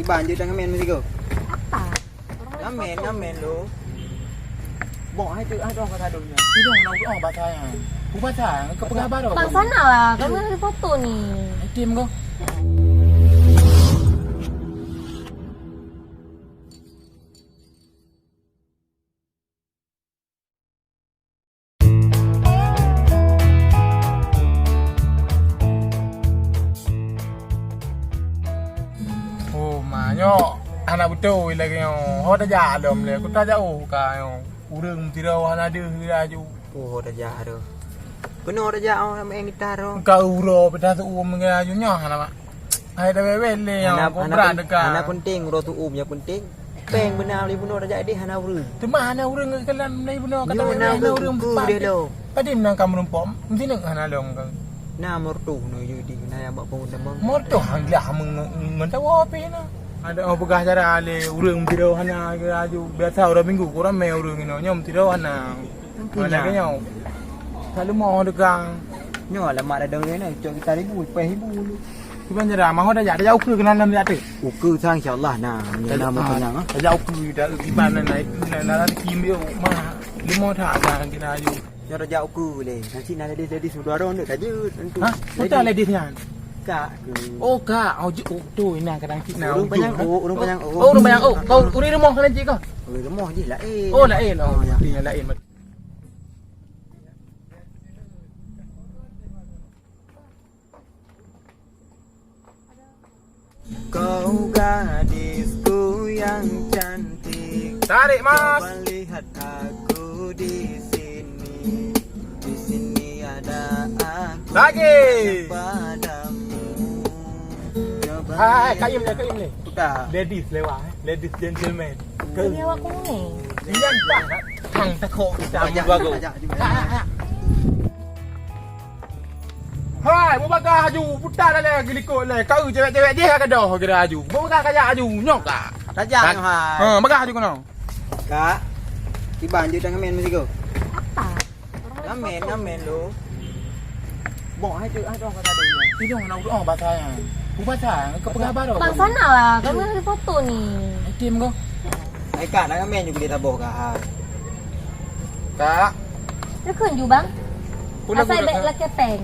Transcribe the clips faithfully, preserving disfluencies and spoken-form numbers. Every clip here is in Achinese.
Iban je tangamen meusigoe. Apa? Ngamen, ngamen lo. Bok hai tu, hai tu, kata dong nyan. Idong nak udah bahasa nyan. Ubasa, kau peugah baru. Bang sana lah, kamu ada foto ni. Tim kau. Oh, ma, nyoe hana beutôi lagèe nyoe. Ho tajak lom lé, kuta jauh ka nyoe. Ureueng sidroe hana deuh laju. Oh, ho tajak tu. Keunoe tajak, oh, lam gitar tu. Ka uroe pih taseu'uem laju nyoe hana, Mak. Hai dah wéh-wéh lé, hana, oh, hana berat pen-, dekat. Hana penting uroe seu'uem, nyang penting péng beuna lé bunoe tajak deh hana ureueng. Teuma hana ureueng keulan lé bunoe kata nyoe wéh-wéh na hana ureueng uku pat. Deh lo. Padum na ka meurumpok, meusineuk hana lom ka. Na meureutoh nyoe jadi na nyang bak phôn teuma. Meureutoh hang glah meuntawö pih na. Ada orang peugah cara lé ureueng sidroe hana laju. Biasa uroe Minggu kurang ramé ureueng inoe, nyoe sidroe hana. Mana ke nyoe? Selalu mau degang. Nyoe alamat dah dengar ni, cok kita ribu, peh ribu dulu. Iban jera, mau dah jak, dah jak ukeue keunan lam jak tu. Ukeue sang insya-Allah nah, meunyoe na meukeunang ah. Dah jak ukeue dah iban na naik na na rezeki mbieu mah. Limo that dah kena aju. Nyoe dah jak ukeue lé. Nanti na ladies-ladies dua orang dek tajut tentu. Ha? Ladies. Bukan ladies nyan. Kak. Oh, kak. Oh, je, oh, tu ina kadang cik na. Ureueng ujung, panyang ha? Oh, ureueng panyang oh. Oh, ureueng panyang oh. Kau ureueng rumoh kan cik kau? Ureueng rumoh je lain. Oh, lain. Oh, oh, ya. Artinya lain. Kau gadisku yang cantik. Tarik, Mas. Coba lihat aku di sini. Di sini ada aku. Lagi. Yang padamu. Coba. Hai, hai, hai, lihat. Kaim ni, kaim ni. Udah. Ladies lewat, eh. Ladies gentleman. Ini awak kuning. Jangan, Pak. Hang takut kita. Ajak, bagus. Ajak, ajak. Ha, ha, ha. Hai, beubagah aju, putar dah lé, geulikot lé. Kau cewek-cewek jih ka doh kira aju. Beubagah kajak aju, nyok ka. Tajak nyoe hai. Ha, bagah aju keunoe. Kak, kiban jeuet tangamen meusigoe. Apa? Ngamen, ngamen lo. Bok hai tu, hai tu kata dia. Idong nak udah bahasa yang. Ku bahasa, kau peugah baru. Bang sana lah, kamu ada foto ni. Tim kau. Hai kak, nak ngamen juga dia taboh kak. Kak. Lekun ju bang. Asai bek lakèe pèng.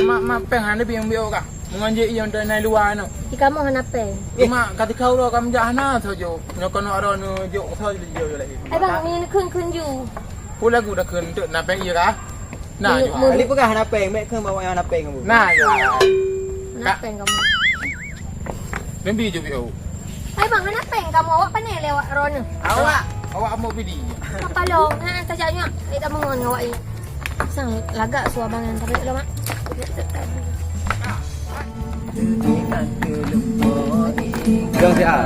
Mak, mak pèng hana bi ambil kak. Menganjik yang dah naik luar tu. Di kamu hana pèng. Mak kata kau dah kamu jak hana saja. Nyokon orang jok saja dia lagi. Eh bang, ni lekun kun ju. Pu lagu dah kheun, enteuk na péng ie kah? Na, Mu-, ju. Mu- Kali peugah na péng, mek kheun bawa nyang na péng kamu. Na, ju. Na péng kamu. Nembi ju biu. Hai bang, hana péng kamu, awak pané lé awak droeneuh. Awak, awak amok bidi. Apa long? Ha, tajak nyak. Ai tak mengon awak i. Sang lagak su abang yang tarik lo, Mak. Dong siap.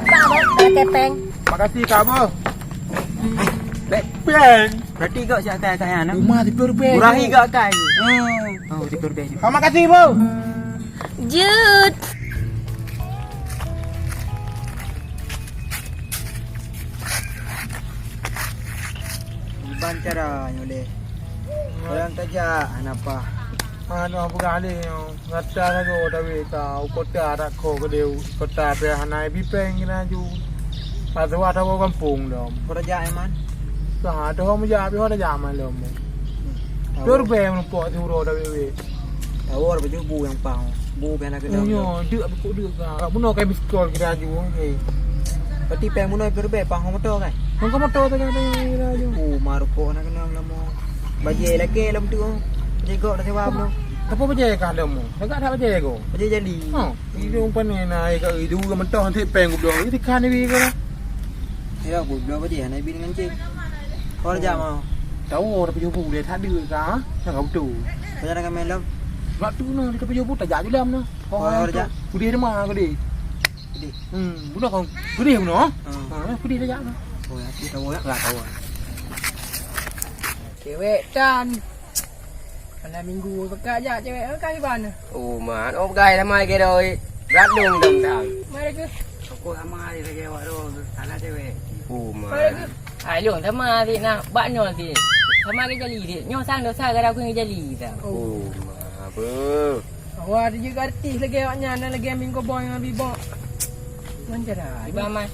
Bang, bang, ada kepeng. Makasih, Kak Abah. Bek peng. Berarti kau siap tanya-tanya, nak? Rumah tipe rubeh. Murahi kau kan? Hmm. Oh, tipe rubeh. Oh, makasih, Bu. Jut. Iban cara nyoe leh. Orang tajak hana pah. Hana peugah lé nyoe. Gata lagoe dawé ka u kota dak kho keudéh u kota pih hana bipeng keunan ju. Padahai ata gampông dom. Peurajak iman. Ka ata ho meujak pih ho tajak iman lom. Tahu. Tur bèe meupok siuroe dawé wé. Tahu ada baju bu yang pang. Bu pih hana keudong. Nyoe deuk bukuk deuk ka. Bunoe kai miskol kira ju. Hei. Berarti pèng bunoe pih rubèe pang ho moto kan? Pang ho moto tu kan kira ju. Oh, ma rukok hana keunong lama. Bajèe lakèe lom tu. Bajèe gok dah sewa belum? Apa bajèe kah lom? Dekat tak bajèe ko? Bajèe jali. Ha, idong pan ni na ai ka idong ka mentah nanti pèng goblok. Ini kan ni ka. Ya goblok bajèe na bin ngancing. Kau jam mau. Tahu orang pejubu dia tak ada ka. Nak kau tu. Kau jangan main lom. Waktu na kita pejubu tak jak julam na. Kau orang tu. Udah rumah kau deh. Pedih. Hmm, budak kau. Pedih budak. Ha, pedih dah jak. Oh, ya, kita tahu ya. Lah tahu. Cewek tan. Malam minggu pekat jak cewek. Kan di mana? Oh, man. Oh, pegai sama lagi dah. Berat dong dong tang. Mari ke? Aku sama lagi awak tu. Sana cewek. Oh, man. Mari ke? Ai long sama dik nak bak nyoe dik. Sama ke jali dik. Nyoe sang dosa gara aku ngon jali dah. Oh, ma apa? Awak ada juga artis lagi awak nyan lagi ambil koboi ngon bibok. Mancara. Iba mai.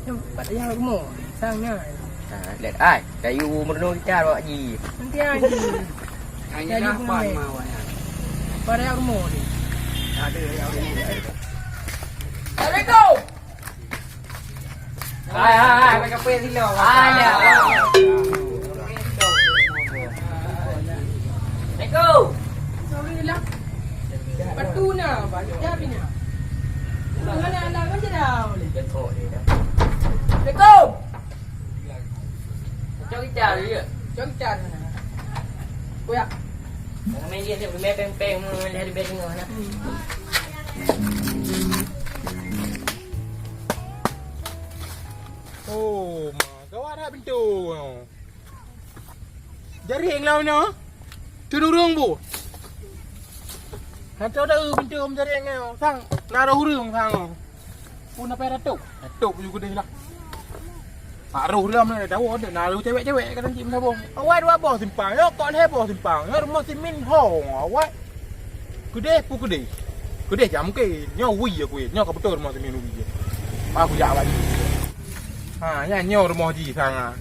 Nyoe pat yah rumoh. Sang nyan. Ha, lihat ai, kayu meureunoe kita awak ji. Nanti ai ji. Hanya Kayu nak pan bunga. Ma awak nyan. Pada yah rumoh ni. Ada yah rumoh. Assalamualaikum. Hai, hai, hai, pakai apa yang sila? Ada. Assalamualaikum. Sorry lah. Batu na, batu dah bina. Mana anak kan je dah boleh. Assalamualaikum. Cok gitar je. Cok gitar sana. Koyak. Jangan main dia, dia main peng-peng, main hari biasa tengah nak. Oh, ma, gawat dah pintu. Jaring lah mana? Tu ureueng bu. Hantar dah pintu jaring ni. Sang, na roh ureueng sang. Pun apa ratok? Ratok pun gudeh lah. Pak roh dalam ni, tahu ada. Na roh cewek-cewek kadang cik mensabong. Awai dua boh simpang. Yo, kok lhèe boh simpang. Yo, rumoh simin hong. Awai. Keudeh pu keudeh. Keudeh jak mungken. Nyoe wie aku, nyoe ka beutôi rumoh simin wie. Aku jak bak jih. Ha, nyan nyoe rumoh jih sang. Ha,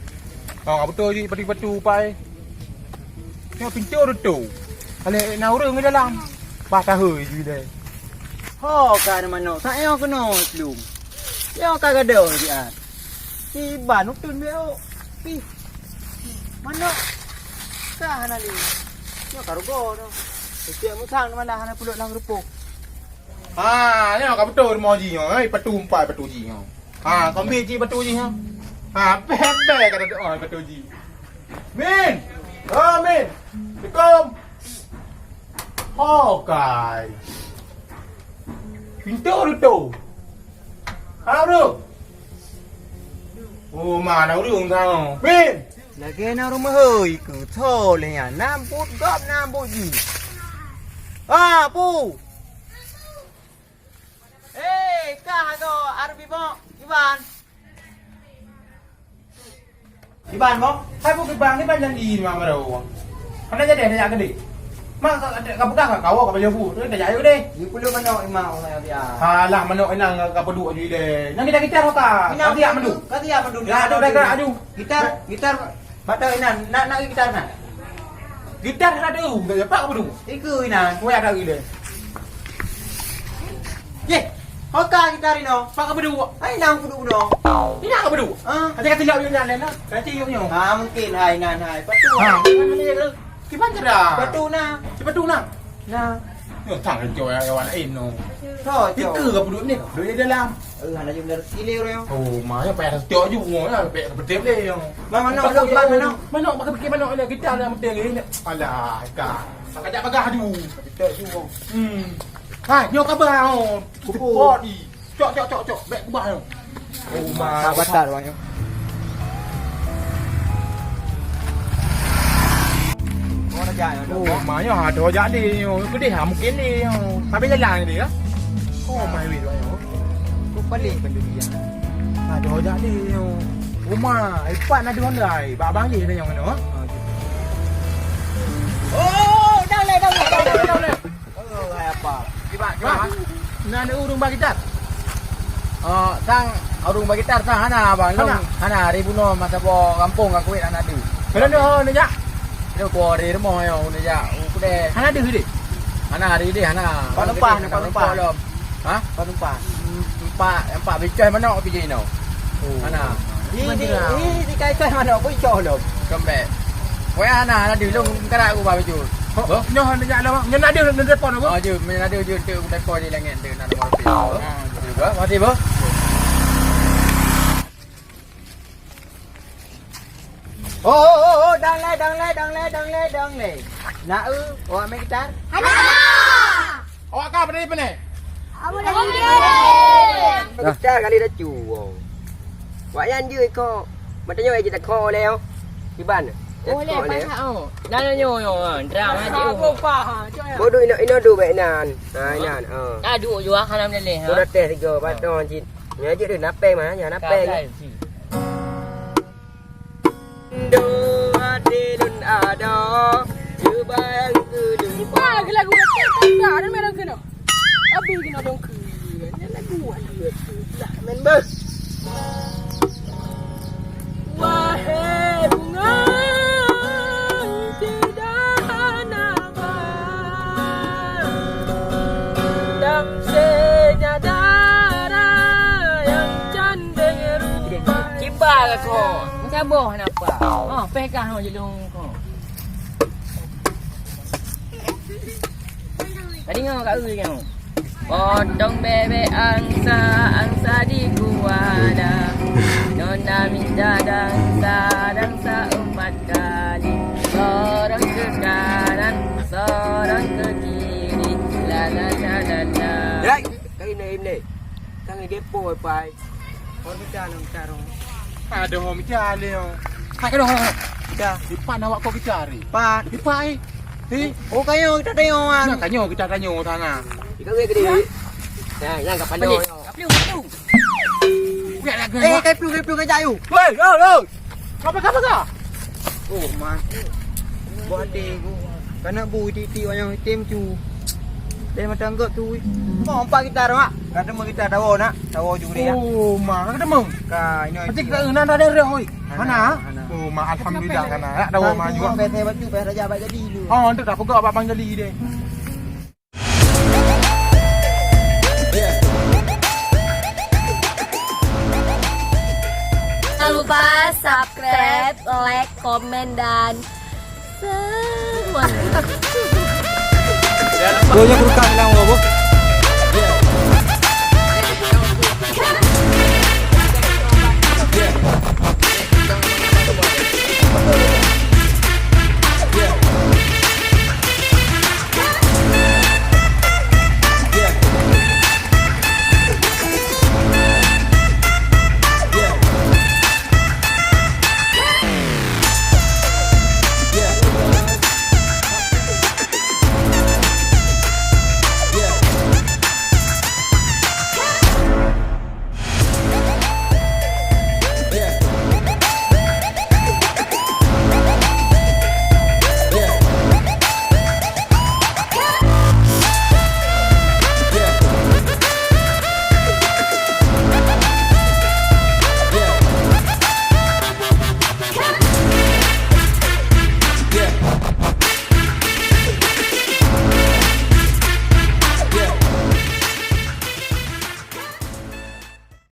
ka beutôi jih patu-patu pai. Nyoe pintoe reutoh. Alèh na ureueng di dalam. Bah tahôi jih deh. Ho ka na manok, sak nyoe keunoe lom. Nyoe ka gadôh jiat. Iban uteuen beu. Pih. Manok. Ka hana lé. Nyoe ka rugoe tu. Setiap musang malah hana pulot lam geureupoh. Ha, nyoe ka beutôi rumoh jih nyoe. Hai, patu empat patu jih nyoe. Ha, kombi jih patu jih nyoe. Ha, bèk-bèk ka doa patu jih. Min! Oh, Min! Assalamualaikum! Ho kai. Pintoe reutoh. Hana ureueng. Oh, ma na ureueng ka. Min! Lagèe na ureueng meuhôi keu tho lé nyan. Na buet gob, na buet jih. Ha, pu! Hei, kah agoe, areubi bok, Iban. Iban bok? Hai bok Iban, Iban janji ma baroe. Hana jadi, hana jak keudeh. Mak ka, ka, ka peugah ka kawoe ka pajoh bu, tu tajak ayo deh. Ni puluh manok ima orang dia. Alah, manok inong ka peuduek ju deh. Nang kita-kita roka. Ka siap mandu. Ka siap mandu. Ya, tu dah gerak aju. Gitar, gitar. Bak inan, nak, nak gitar na? Gitar na tu, tak dapat apa tu? Iku inan. Weh, ada gila. Ye, hoka gitar ino. Pak apa tu? Ai nang kudu kudu. Ini apa tu? Ah. Ada kata jawab yang lain lah. Nanti yuk nyong. Ah, mungkin hai nan hai. Patu. Ha, mana dia tu? Kiban cerah. Patu na. Siapa tu na? Nah. Yo, tang jo ya, ya, lain no. Tho, tho. Ika ka peuduek ni, peuduek di dalam. Eh, hana jeuem dari sini orang. Oh, ma, ya payah setiap ju, ya payah betul deh. Bang, manok, bang, manok. Manok, bak pikir manok ni, kita nak betul ni. Alah, ka. Bak kajak bagah ju. Betul ju. Hmm. Ha, nyoe ka bah, oh. Kupu. Pot ni. Cok, cok, cok, cok. Bèk kubah nyoe. Oh, ma. Batal, batal, bang, nyoe. Oh, ma, nyoe, ha, dua jak deh, nyoe. Keudeh, ha, mungkin deh, nyoe. Tapi jalan deh, ya. Oh, ma, weh, nyoe. Kok paling pendirian. Ha, dua jak deh, nyoe. Oh, ma, ipat na dua lai. Bak bang deh, nyoe, nyoe. Oh, dah lai, dah lai, dah lai, dah lai. Oh, hai apa? Kiban, kiban. Bang, na ureueng ba gitar? Oh, sang ureueng ba gitar sang hana, bang. Hana? Hana, hari bunoe masa boh gampông ka kuet hana deuh. Keunan deuh, oh, neujak? Deuh, ku hari rumoh nyoe, neujak. Oh, kudeh. Hana deuh deh? Hana, hari deh, hana. Pak numpah, pak numpah. Lom. Ha? Pak numpah. Hmm, empat, empat bicah manok pijak inoe. Oh. Hana. Ni, ni, ni, ni kai-kai manok pun icok lom. Kembali. Weh, hana, hana deuh lom, karak ku ba bicah. Ho, nyoe hana jak lawak. Nyoe na deuh, na telepon aku. Oh, je, na deuh je, tu telepon di langit, tu na nomor P. Ah, je, bah, mati, bah. Oh, oh, oh, oh, dang lé, dang lé, dang lé, dang lé, dang lé. Na eu, awak main gitar? Hana. Awak ka pada ipeune? Abu dah. Gitar kali dah cu. Wak yan je ko. Mata nyoe je tak ko lé. Kiban. Oh, lé, pasak, oh. Dah nyoe, nyoe, ah. Drama je, oh. Bodoh ino, ino dua baik nan. Ha, nan, ha. Dah dua jua, kalam leleh, ha. Bodoh teh tiga, patong cit. Nya je deh, napeng mah, nya napeng. Rindu hati lun ada, cuba yang kelumpa. Kita lagi lagu kata, tak ada merah kena. Abi kena dong ke. Nya lagu. Lah, main bos. Wahai bunga tidak hana bang, dan senyadara yang cantik rupa. Kibar aku. Macam boh napa? Oh, peh kah jelung ko. Tadi ngau kat ui ngau. Potong bebek angsa, angsa di kuala. Nona minta dansa, dansa empat kali. Sorong ke kanan, sorong ke kiri. La la la la la. Hai, kau ini ini. Kang depo pai. Kau kita nang tarong. Ada hom kita le. Hai kalau. Kita. Di pan awak kau kita hari. Pan. Di pai. Eh, oh, kayo kita tengok, Wan. Nah, kayo kita tanya sana. Ikan gede. Ya, yang kapan yo? Kaplu, kaplu. Biar lah. Eh, kaplu, kaplu, kejap, yuk. Woi, yo, yo. Apa, apa, apa? Oh, man. Buat hati aku. Karena bu titik-titik orang yang tim tu. Dari mata anggap tu. Mau empat gitar, Mak. Kata mau gitar tawa nak. Tawa juga dia. Oh, mak. Kata mau. Ka, ini. Nanti kita, nanti ada orang, oi. Hana, hana. Oh, mak, alhamdulillah, hana. Nak dawa maju. Bang, saya bantu, bayar raja abang jadi dulu. Oh, untuk dah pegang abang jadi deh. Jangan lupa subscribe, like, komen, dan semua. Doanya berkah hilang, Bobo.